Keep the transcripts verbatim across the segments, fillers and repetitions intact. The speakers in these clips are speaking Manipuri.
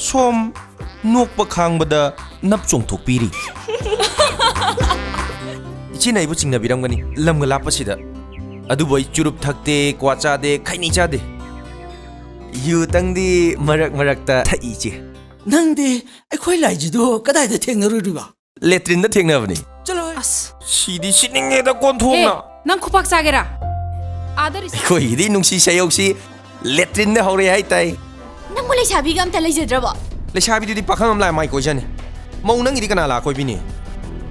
ꯁꯣꯝ ꯅꯣꯛꯄ ꯈꯥꯡꯕꯗ ꯅꯞ ꯆꯣꯡꯊꯣꯛꯄꯤꯔꯤ꯫ ꯏꯆꯦꯅ ꯑꯩꯕꯨ ꯆꯤꯡꯅꯕꯤꯔꯝꯒꯅꯤ ꯂꯝꯒ ꯂꯥꯞꯄꯁꯤꯗ꯫ ꯑꯗꯨꯕꯨ ꯑꯩ ꯆꯨꯔꯨꯞ ꯊꯛꯇꯦ, ꯀ꯭ꯋꯥ ꯆꯥꯗꯦ, ꯈꯩꯅꯤ ꯆꯥꯗꯦ꯫ ꯌꯨꯇꯪꯗꯤ ꯃꯔꯛ ꯃꯔꯛꯇ ꯊꯛꯏ, ꯏꯆꯦ꯫ ꯅꯪꯗꯤ ꯑꯩꯈꯣꯏ ꯂꯥꯏꯖꯤꯗꯣ ꯀꯗꯥꯏꯗ ꯊꯦꯡꯅꯔꯨꯔꯤꯕ? ꯂꯦꯇ꯭ꯔꯤꯟꯗ ꯊꯦꯡꯅꯕꯅꯤ꯫ ꯆꯠꯂꯣ ꯍꯣꯏ꯫ ꯑꯁ꯫ ꯁꯤꯗꯤ ꯁꯤꯠꯅꯤꯡꯉꯦꯗ ꯀꯣꯟꯊꯣꯡꯅ꯫ ꯑꯦ, ꯅꯪ ꯈꯨꯄꯥꯛ ꯆꯥꯒꯦꯔꯥ? ꯑꯥꯗ ꯔꯤꯁ- ꯑꯩꯈꯣꯏꯒꯤꯗꯤ ꯅꯨꯡꯁꯤ ꯁꯌꯧꯁꯤ ꯂꯦꯇ꯭ꯔꯤꯟꯗ ꯍꯧꯔꯦ ꯍꯥꯏꯇꯥꯏ꯫ ꯅꯪꯕꯨ ꯂꯩꯁꯥꯕꯤꯒ ꯑꯝꯇ ꯂꯩꯖꯗ꯭ꯔꯕꯣ? ꯂꯩꯁꯥꯕꯤꯗꯨꯗꯤ ꯄꯥꯈꯪ ꯑꯃ ꯂꯥꯛꯑ ꯃꯥꯏ ꯀꯣꯏꯖꯅꯤ꯫ ꯃꯧ ꯅꯪꯒꯤꯗꯤ ꯀꯅꯥ ꯂꯥꯛꯑ ꯀꯣꯏꯕꯤꯅꯤ?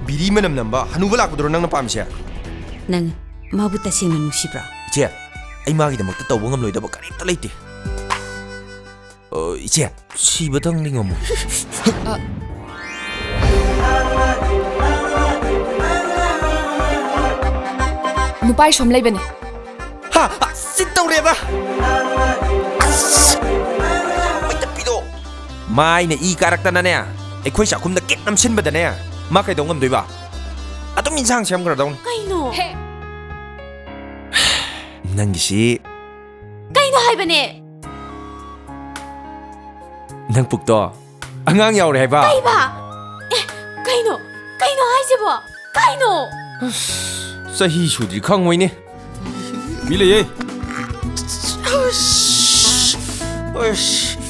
ꯕꯤꯔꯤ ꯃꯅꯝ ꯅꯝꯕ ꯍꯅꯨꯕ ꯂꯥꯛꯄꯗꯨꯔꯣ ꯅꯪꯅ ꯄꯥꯝꯃꯤꯁꯦ? ꯅꯪ ꯃꯥꯕꯨ ꯇꯁꯦꯡꯅ ꯅꯨꯡꯁꯤꯕ꯭ꯔꯥ? ꯏꯆꯦ, ꯑꯩ ꯃꯥꯒꯤꯗꯃꯛꯇ ꯇꯧꯕ ꯉꯝꯂꯣꯏꯗꯕ ꯀꯔꯤꯝꯇ ꯂꯩꯇꯦ꯫ ꯑ, ꯏꯆꯦ, ꯁꯤꯕꯇꯪꯗꯤ ꯉꯝꯃꯣ꯫ ꯅꯨꯄꯥ ꯁꯣꯝ ꯂꯩꯕꯅꯦ꯫ ꯍꯥ? ꯑꯁ, ꯁꯤ ꯇꯧꯔꯦꯗ꯫ ꯑꯁ, ꯃꯩ ꯇꯞꯄꯤꯗꯣ꯫ ꯃꯥꯏꯅ ꯏ ꯀꯥꯔꯛꯇꯅꯅꯦ, ꯑꯩꯈꯣꯏ ꯆꯥꯛꯈꯨꯝꯗ ꯀꯤꯠ ꯅꯝꯁꯤꯟꯕꯗꯅꯦ, ꯃꯥ ꯀꯩꯗꯧ ꯉꯝꯗꯣꯏꯕ? ꯑꯗꯨꯝ ꯏꯟꯁꯥꯡ ꯁꯦꯝꯈ꯭ꯔꯗꯧꯅꯤ꯫ ꯀꯩꯅꯣ? ꯍꯦ꯫ ꯅꯪꯒꯤꯁꯤ꯫ ꯀꯩꯅꯣ ꯍꯥꯏꯕꯅꯦ? ꯅꯪ ꯄꯨꯛꯇꯣ ꯑꯉꯥꯡ ꯌꯥꯎꯔꯦ ꯍꯥꯏꯕ꯫ ꯀꯩꯕ? ꯑꯦ, ꯀꯩꯅꯣ? ꯀꯩꯅꯣ ꯍꯥꯏꯁꯤꯕꯣ? ꯀꯩꯅꯣ? ꯑꯁ, ꯆꯍꯤ ꯁꯨꯗ꯭ꯔꯤ ꯈꯪꯉꯣꯏꯅꯦ꯫ ꯃꯤ ꯂꯩꯌꯦ꯫ ꯑꯁ, ꯑꯁ,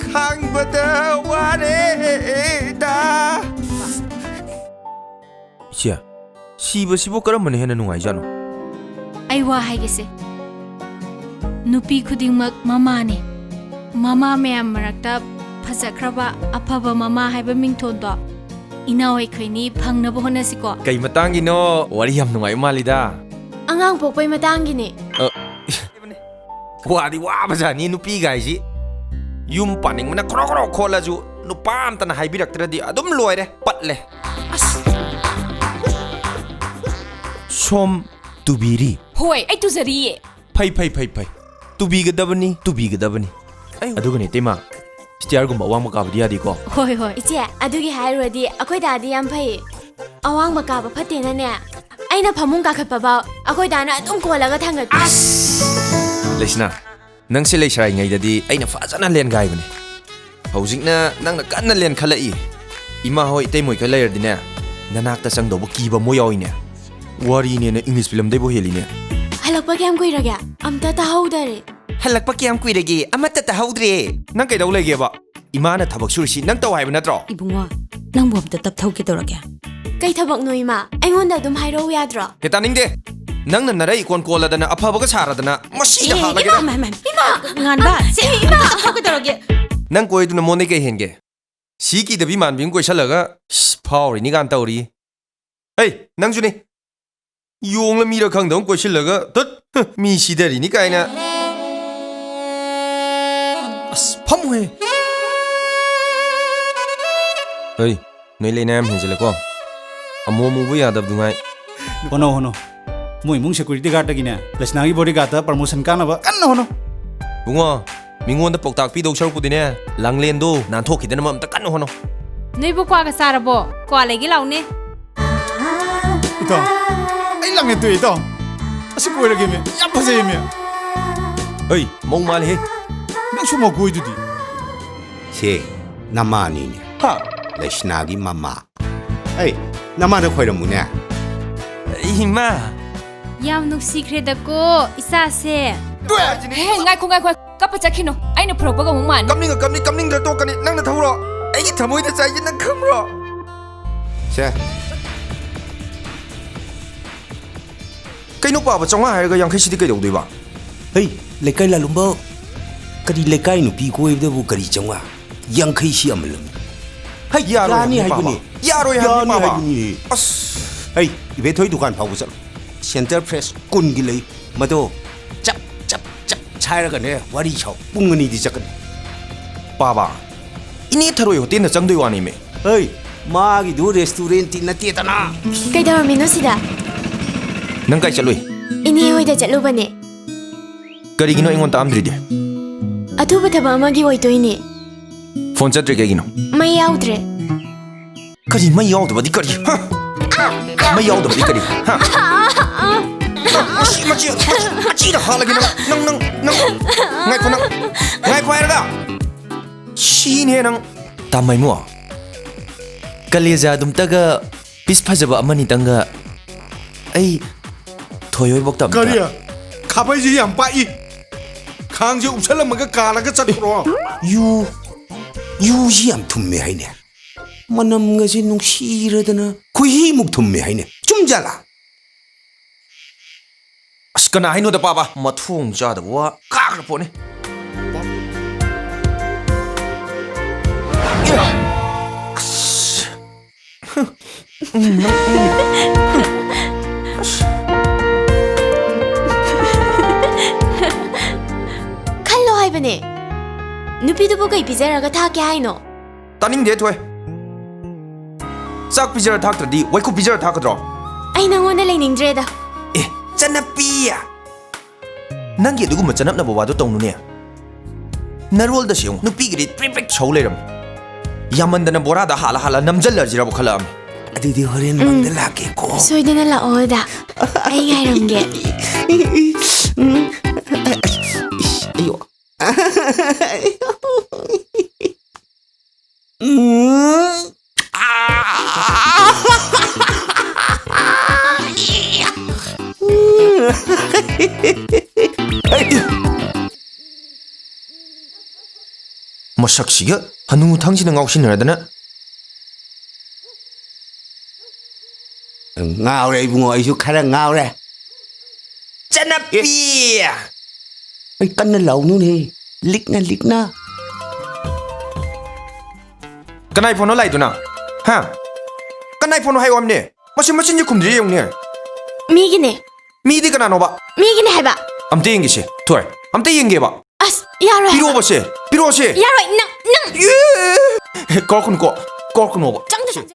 ꯈꯥꯡꯕꯗ ꯋꯥꯔꯦꯗ꯫ ꯏꯆꯦ, ꯁꯤꯕꯁꯤꯕꯨ ꯀꯔꯝꯕꯅ ꯍꯦꯟꯅ ꯅꯨꯡꯉꯥꯏꯖꯥꯠꯅꯣ? ꯑꯩ ꯋꯥ ꯍꯥꯏꯒꯦꯁꯦ꯫ ꯅꯨꯄꯤ ꯈꯨꯗꯤꯡꯃꯛ ꯃꯃꯥꯅꯤ꯫ ꯃꯃꯥ ꯃꯌꯥꯝ ꯃꯔꯛꯇ ꯐꯖꯈ꯭ꯔꯕ, ꯑꯐꯕ ꯃꯃꯥ ꯍꯥꯏꯕ ꯃꯤꯡꯊꯣꯟꯗꯣ ꯏꯅꯥꯎ ꯑꯩꯈꯣꯏꯅꯤ ꯐꯪꯅꯕ ꯍꯣꯠꯅꯁꯤꯀꯣ꯫ ꯀꯩ ꯃꯇꯥꯡꯒꯤꯅꯣ? ꯋꯥꯔꯤ ꯌꯥꯝ ꯅꯨꯡꯉꯥꯏꯕ ꯃꯥꯜꯂꯤꯗ꯫ ꯑꯉꯥꯡ ꯄꯣꯛꯄꯩ ꯃꯇꯥꯡꯒꯤꯅꯦ꯫ ꯑ, ꯋꯥꯗꯤ ꯋꯥꯕꯖꯥꯠꯅꯤ ꯅꯨꯄꯤꯒꯥꯏꯁꯤ꯫ ꯌꯨꯝ ꯄꯥꯅꯤꯡꯕꯅ ꯈ꯭ꯔꯣ ꯈ꯭ꯔꯣ ꯈꯣꯠꯂꯁꯨ ꯅꯨꯄꯥ ꯑꯝꯇꯅ ꯍꯥꯏꯕꯤꯔꯛꯇ꯭ꯔꯗꯤ ꯑꯗꯨꯝ ꯂꯣꯏꯔꯦ, ꯄꯠꯂꯦ꯫ ꯑꯁ! ꯁꯣꯝ ꯇꯨꯕꯤꯔꯤ꯫ ꯍꯣꯏ, ꯑꯩ ꯇꯨꯖꯔꯤꯌꯦ꯫ ꯐꯩ, ꯐꯩ, ꯐꯩ, ꯐꯩ꯫ ꯇꯨꯕꯤꯒꯗꯕꯅꯤ, ꯇꯨꯕꯤꯒꯗꯕꯅꯤ꯫ ꯑꯩ ꯑꯗꯨꯒꯅꯦ, ꯏꯇꯩꯃ, ꯁ꯭ꯇꯤꯌꯥꯔꯒꯨꯝꯕ ꯑꯋꯥꯡꯕ ꯀꯥꯕꯗꯤ ꯌꯥꯗꯦꯀꯣ꯫ ꯍꯣꯏ, ꯍꯣꯏ꯫ ꯏꯆꯦ, ꯑꯗꯨꯒꯤ ꯍꯥꯏꯔꯨꯔꯗꯤ ꯑꯩꯈꯣꯏ ꯗꯥꯗꯤ ꯌꯥꯝ ꯐꯩ꯫ ꯑꯋꯥꯡꯕ ꯀꯥꯕ ꯐꯠꯇꯦꯅꯅꯦ, ꯑꯩꯅ ꯐꯃꯨꯡ ꯀꯥꯈꯠꯄ ꯐꯥꯎ ꯑꯩꯈꯣꯏ ꯗꯥꯅ ꯑꯗꯨꯝ ꯀꯣꯜꯂꯒ ꯊꯥꯡꯒꯠꯄꯤ꯫ ꯑꯁ! ꯂꯩꯁꯅꯥ, ꯅꯪꯁꯦ ꯂꯩꯁꯥꯔꯤꯉꯩꯗꯗꯤ ꯑꯩꯅ ꯐꯖꯅ ꯂꯦꯟꯒꯥꯏꯕꯅꯦ꯫ ꯍꯧꯖꯤꯛꯅ ꯅꯪꯅ ꯀꯟꯅ ꯂꯦꯟꯈꯠꯂꯛꯏ꯫ ꯏꯃꯥ ꯍꯣꯏ ꯏꯇꯩꯃꯣꯏ ꯈꯔ ꯂꯩꯔꯗꯤꯅꯦ, ꯅꯅꯥꯛꯇ ꯆꯪꯗꯧꯕ ꯀꯤꯕ ꯃꯣꯏ ꯌꯥꯎꯏꯅꯦ꯫ ꯋꯥꯔꯤꯅꯦꯅ ꯏꯪꯂꯤꯁ ꯐꯤꯂꯝꯗꯩꯕꯨ ꯍꯦꯜꯂꯤꯅꯦ꯫ ꯍꯜꯂꯛꯄ ꯀꯌꯥꯝ ꯀꯨꯏꯔꯒꯦ? ꯑꯝꯇ ꯇꯥꯍꯧꯗꯔꯦ꯫ ꯍꯜꯂꯛꯄ ꯀꯌꯥꯝ ꯀꯨꯏꯔꯒꯦ? ꯑꯃꯠꯇ ꯇꯥꯍꯧꯗ꯭ꯔꯦ꯫ ꯅꯪ ꯀꯩꯗꯧ ꯂꯩꯒꯦꯕ? ꯏꯃꯥꯅ ꯊꯕꯛ ꯁꯨꯔꯤꯁꯤ ꯅꯪ ꯇꯧ ꯍꯥꯏꯕ ꯅꯠꯇ꯭ꯔꯣ? ꯏꯕꯨꯡꯉꯣ, ꯅꯪꯕꯨ ꯑꯝꯇ ꯇꯞꯊꯧꯒꯦ ꯇꯧꯔꯒꯦ꯫ ꯀꯩ ꯊꯕꯛꯅꯣ, ꯏꯃꯥ? ꯑꯩꯉꯣꯟꯗ ꯑꯗꯨꯝ ꯍꯥꯏꯔꯛꯎ ꯌꯥꯗ꯭ꯔꯣ? ꯍꯦ, ꯇꯥꯅꯤꯡꯗꯦ꯫ ꯅꯪꯅ ꯅꯔꯩ ꯏꯀꯣꯟ ꯀꯣꯜꯂꯗꯅ ꯑꯐꯕꯒ ꯁꯥꯔꯗꯅ ꯃꯁꯤꯗ ꯑꯦ, ꯍꯥꯠꯂꯒꯦꯗ꯫ ꯏꯃꯥ, ꯏꯃꯥ, ꯏꯃꯥ꯫ ꯏꯃꯥ! ꯉꯥꯟꯕ, ꯁꯦ, ꯏꯃꯥ! ꯇꯞꯊꯧꯒꯦ ꯇꯧꯔꯒꯦ꯫ ꯅꯪ ꯀꯣꯏꯗꯨꯅ ꯃꯣꯟꯗꯩ ꯀꯩ ꯍꯦꯟꯒꯦ? ꯁꯤ ꯀꯤꯗꯕꯤ ꯃꯥꯟꯕꯤ ꯑꯃ ꯀꯣꯏꯁꯜꯂꯒ, ꯏꯁ, ꯐꯥꯎꯔꯤꯅꯤ ꯀꯥꯟ ꯇꯧꯔꯤ꯫ ꯍꯩ, ꯅꯪꯁꯨꯅꯤ꯫ ꯌꯣꯡꯂ ꯃꯤꯔ ꯈꯪꯗꯕ ꯑꯃ ꯀꯣꯏꯁꯤꯜꯂꯒ, ꯇꯨꯠ! ꯍ, ꯃꯤ ꯁꯤꯗꯔꯤꯅꯤ ꯀꯥꯏꯅ꯫ ꯑꯁ, ꯐꯝꯃꯨꯍꯦ꯫ ꯍꯩ, ꯅꯣꯏ ꯂꯩꯅꯥ ꯌꯥꯝ ꯍꯦꯟꯖꯤꯜꯂꯦꯀꯣ꯫ ꯑꯃꯨ ꯑꯃꯨꯕ ꯌꯥꯗꯕꯗꯨ ꯉꯥꯏ꯫ ꯍꯣꯠꯅꯧ, ꯍꯣꯠꯅꯧ꯫ ꯃꯣꯏ ꯏꯃꯨꯡ security guardꯇꯒꯤꯅꯦ, ꯂꯩꯁꯅꯥꯒꯤ bodyguardꯇ promotion ꯀꯥꯅꯕ ꯀꯟꯅ ꯍꯣꯠꯅꯧ꯫ ꯕꯨꯡꯉꯣ, ꯃꯤꯉꯣꯟꯗ ꯄꯥꯎꯇꯥꯛ ꯄꯤꯗꯧ ꯁꯔꯨꯛꯄꯨꯗꯤꯅꯦ, ꯂꯥꯡꯂꯦꯟꯗꯣ ꯅꯥꯟꯊꯣꯛꯈꯤꯗꯅꯕ ꯑꯝꯇ ꯀꯟꯅ ꯍꯣꯠꯅꯧ꯫ ꯅꯣꯏꯕꯨ ꯀ꯭ꯋꯥꯒ ꯆꯥꯔꯕꯣ? ꯀ꯭ꯋꯥ ꯂꯩꯒꯦ ꯂꯥꯎꯅꯦ꯫ ꯏꯇꯥꯎ, ꯑꯩ ꯂꯥꯡꯂꯦꯟ ꯇꯣꯛꯑꯦ, ꯏꯇꯥꯎ꯫ ꯑꯁꯤ ꯀꯣꯏꯔꯒꯦꯃꯤ, ꯌꯥꯝ ꯐꯖꯩꯌꯦꯃꯤ꯫ ꯍꯩ, ꯃꯧ ꯃꯥꯜꯂꯦꯍꯦ꯫ ꯅꯪꯁꯨ ꯃꯧ ꯀꯣꯏꯗꯨꯗꯤ꯫ ꯁꯦ, ꯅꯃꯥꯅꯤꯅꯦ꯫ ꯍꯥ? ꯂꯩꯁꯅꯥꯒꯤ ꯃꯃꯥ꯫ ꯑꯩ, ꯅꯃꯥꯗ ꯈꯣꯏꯔꯝꯃꯨꯅꯦ꯫ ꯏꯃꯥ! ꯌꯥꯝ ꯅꯨꯡꯁꯤꯈ꯭ꯔꯦꯗꯀꯣ, ꯏꯆꯥꯁꯦ꯫ ꯍꯦ, ꯉꯥꯏꯈꯣ, ꯉꯥꯏꯈꯣ, ꯉꯥꯏꯈꯣ꯫ ꯀꯞꯄ ꯆꯠꯈꯤꯅꯨ, ꯑꯩꯅ ꯐꯨꯔꯛꯄꯒ ꯑꯃꯨꯛ ꯃꯥꯟꯅꯤ꯫ ꯀꯞꯅꯤꯡꯉ ꯀꯞꯅꯤ, ꯀꯞꯅꯤꯡꯗ꯭ꯔ ꯇꯣꯛꯀꯅꯤ, ꯅꯪꯅ ꯊꯧꯔꯣ꯫ ꯑꯩꯒꯤ ꯊꯃꯣꯏꯗ ꯆꯥꯏꯁꯦ ꯅꯪ ꯈꯪꯕ꯭ꯔꯣ? ꯁꯦ꯫ ꯀꯩꯅꯣ ꯄꯥꯕ, ꯆꯥꯝꯃꯉꯥ ꯍꯥꯏꯔꯒ ꯌꯥꯡꯈꯩꯁꯤꯗꯤ ꯀꯩꯗꯧꯗꯣꯏꯕ? ꯍꯩ, ꯂꯩꯀꯥꯏ ꯂꯥꯂꯨꯝꯕ, ꯀꯔꯤ ꯂꯩꯀꯥꯏ ꯅꯨꯄꯤ ꯀꯣꯏꯕꯗꯕꯨ ꯀꯔꯤ ꯆꯥꯝꯃꯉꯥ? ꯌꯥꯡꯈꯩꯁꯤ ꯑꯃ ꯂꯧꯏ꯫ ꯍꯩ, ꯌꯥꯔꯣꯏ ꯌꯥꯅꯤ ꯍꯥꯏꯕꯅꯤ, ꯍꯥꯏꯕꯅꯤ꯫ ꯄꯥꯕ꯫ ꯌꯥꯔꯣꯏ ꯍꯥꯏꯕꯅꯤ, ꯌꯥꯅꯤ ꯄꯥꯕ꯫ ꯍꯥꯏꯕꯅꯤ꯫ ꯑꯁ꯫ ꯍꯩ, ꯏꯕꯦꯊꯣꯏ ꯗꯨꯀꯥꯟ ꯐꯥꯎꯕ ꯆꯠꯂꯣ꯫ Center Fresh ꯀꯨꯟꯒꯤ ꯂꯩ꯫ ꯃꯗꯣ ꯆꯞ, ꯆꯞ, ꯆꯞ ꯁꯥꯏꯔꯒꯅꯦ, ꯋꯥꯔꯤ ꯁꯥꯎ꯫ ꯄꯨꯡ ꯑꯅꯤꯗꯤ ꯆꯠꯀꯅꯤ꯫ ꯄꯥꯕ, ꯏꯅꯦ ꯊꯔꯣꯏ ꯍꯣꯇꯦꯜꯗ ꯆꯪꯗꯣꯏ ꯋꯥꯅꯤꯃꯦ꯫ ꯍꯩ, ꯃꯥꯒꯤꯗꯨ restaurantꯇꯤ ꯅꯠꯇꯦꯗꯅ꯫ ꯀꯩꯗꯧꯔꯝꯃꯤꯅꯣ ꯁꯤꯗ? ꯅꯪ ꯀꯥꯏ ꯆꯠꯂꯨꯏ? ꯏꯅꯦ ꯍꯣꯏꯗ ꯆꯠꯂꯨꯕꯅꯦ꯫ ꯀꯔꯤꯒꯤꯅꯣ ꯑꯩꯉꯣꯟꯗ ꯇꯥꯛꯑꯝꯗ꯭ꯔꯤꯗꯤ? ꯑꯊꯨꯕ ꯊꯕꯛ ꯑꯃꯒꯤ ꯑꯣꯏꯗꯣꯏꯅꯦ꯫ ꯐꯣꯟ ꯆꯠꯇ꯭ꯔꯤ ꯀꯩꯒꯤꯅꯣ? ꯃꯩ ꯌꯥꯎꯗ꯭ꯔꯦ꯫ ꯀꯔꯤ ꯃꯩ ꯌꯥꯎꯗꯕꯗꯤ ꯀꯔꯤ? ꯍꯥ? ꯃꯩ ꯌꯥꯎꯗꯕꯗꯤ ꯀꯔꯤ? ꯍꯥ? ꯃꯆꯤ, ꯃꯆꯤ, ꯃꯆꯤ, ꯃꯆꯤꯗ ꯍꯥꯠꯂꯒꯦ ꯅꯪ, ꯅꯪ, ꯅꯪ, ꯅꯪ꯫ ꯉꯥꯏꯈꯣ ꯅꯪ, ꯉꯥꯏꯈꯣ ꯍꯥꯏꯔꯒ꯫ ꯁꯤꯅꯦ ꯅꯪ꯫ ꯇꯥꯃꯩꯃꯣ, ꯀꯂꯦꯖꯥ ꯑꯗꯨꯝꯇꯒ piece ꯐꯖꯕ ꯑꯃꯅꯤꯇꯪꯒ ꯑꯩ ꯊꯣꯏꯍꯣꯏꯕꯣꯛꯇ ꯑꯝꯇ꯫ ꯀꯔꯤ? ꯈꯥꯕꯩꯁꯤ ꯌꯥꯝ ꯄꯥꯛꯏ꯫ ꯈꯥꯡꯁꯦ ꯎꯞꯁꯜꯂꯝꯃꯒ ꯀꯥꯜꯂꯒ ꯆꯠꯈ꯭ꯔꯣ꯫ ꯌꯨ, ꯌꯨꯁꯤ ꯌꯥꯝ ꯊꯨꯝꯃꯦ ꯍꯥꯏꯅꯦ꯫ ꯃꯅꯝꯒꯁꯦ ꯅꯨꯡꯁꯤꯔꯗꯅ ꯈꯣꯏꯍꯤꯃꯨꯛ ꯊꯨꯝꯃꯦ ꯍꯥꯏꯅꯦ꯫ ꯆꯨꯝꯖꯥꯠꯂꯥ? ꯑꯁ, ꯀꯅꯥ ꯍꯥꯏꯅꯣꯗ ꯄꯥꯕ? ꯃꯊꯣꯡ ꯆꯥꯗꯕ ꯋꯥ ꯀꯥꯈ꯭ꯔ ꯄꯣꯠꯅꯤ꯫ ꯑꯁ꯫ ꯈꯜꯂꯣ ꯍꯥꯏꯕꯅꯦ, ꯅꯨꯄꯤꯗꯨꯕꯨ ꯀꯩ ꯄꯤꯖꯔꯒ ꯊꯥꯛꯀꯦ ꯍꯥꯏꯅꯣ? ꯇꯥꯅꯤꯡꯗꯦ, ꯊꯣꯏ꯫ ꯆꯥꯛ ꯄꯤꯖꯔ ꯊꯥꯛꯇ꯭ꯔꯗꯤ ꯋꯥꯏꯀꯨꯞ ꯄꯤꯖꯔ ꯊꯥꯛꯀꯗ꯭ꯔꯣ? ꯑꯩ ꯅꯪꯉꯣꯟꯗ ꯂꯩꯅꯤꯡꯗ꯭ꯔꯦꯗ꯫ ꯑꯦ, ꯆꯅꯞꯄꯤ! ꯅꯪꯒꯤ ꯑꯗꯨꯒꯨꯝꯕ ꯆꯅꯞꯅꯕ ꯋꯥꯗꯣ ꯇꯧꯅꯨꯅꯦ꯫ ꯅꯔꯣꯜꯗꯁꯨ ꯌꯦꯡꯉꯨ, ꯅꯨꯄꯤꯒꯤꯗꯤ ꯄ꯭ꯔꯤꯛ ꯄ꯭ꯔꯤꯛ ꯁꯧ ꯂꯩꯔꯝꯃꯤ꯫ ꯌꯥꯝꯃꯟꯗꯅ ꯕꯣꯔꯥꯗ ꯍꯥꯜꯂ ꯍꯥꯜꯂ ꯅꯝꯖꯜꯂꯁꯤꯔꯕꯨ ꯈꯜꯂꯛꯑꯝꯃꯤ꯫ ꯑꯗꯨꯗꯤ ꯍꯣꯔꯦꯟ ꯎꯝ꯫ ꯃꯪꯗ ꯂꯥꯛꯀꯦꯀꯣ꯫ ꯁꯣꯏꯗꯅ ꯂꯥꯛꯑꯣ, ꯑꯗ꯫ ꯑꯩ ꯉꯥꯏꯔꯝꯒꯦ꯫ ꯎꯝ꯫ ꯏꯁ, ꯑꯌꯣ꯫ ꯎꯝ꯫ ꯃꯁꯛꯁꯤꯒ ꯍꯅꯨ ꯊꯪꯁꯤꯅ ꯉꯥꯎꯁꯤꯟꯅꯔꯗꯅ꯫ ꯉꯥꯎꯔꯦ ꯏꯕꯨꯡꯉꯣ, ꯑꯩꯁꯨ ꯈꯔ ꯉꯥꯎꯔꯦ꯫ ꯆꯅꯞꯄꯤ! ꯑꯩ ꯀꯟꯅ ꯂꯥꯎꯅꯨꯅꯦ, ꯂꯤꯛꯅ ꯂꯤꯛꯅ꯫ ꯀꯅꯥꯏ ꯐꯣꯟꯅꯣ ꯂꯥꯛꯏꯗꯨꯅ? ꯍꯥ? ꯀꯅꯥꯏ ꯐꯣꯟꯅꯣ ꯍꯥꯏꯌꯣ ꯍꯥꯏꯕꯅꯦ? ꯃꯁꯤ ꯃꯆꯤꯟꯁꯦ ꯈꯨꯝꯗ꯭ꯔꯤ ꯌꯦꯡꯉꯨꯅꯦ꯫ ꯃꯤꯒꯤꯅꯦ꯫ ꯃꯤꯗꯤ ꯀꯅꯥꯅꯣꯕ? ꯃꯤꯒꯤꯅꯦ ꯍꯥꯏꯕ꯫ ꯑꯝꯇ ꯌꯦꯡꯒꯦꯁꯦ, ꯊꯣꯏ꯫ ꯑꯝꯇ ꯌꯦꯡꯒꯦꯕ꯫ ꯑꯁ, ꯌꯥꯔꯣꯏ ꯍꯥꯏꯕ꯫ ꯄꯤꯔꯛꯑꯣꯕꯁꯦ, ꯄꯤꯔꯛꯑꯣꯁꯦ꯫ ꯌꯥꯔꯣꯏ, ꯅꯪ, ꯅꯪ꯫ ꯑꯦ! ꯀꯧꯔꯛꯀꯅꯨꯀꯣ, ꯀꯧꯔꯛꯀꯅꯣꯕ꯫ ꯆꯪꯗ, ꯆꯪ-,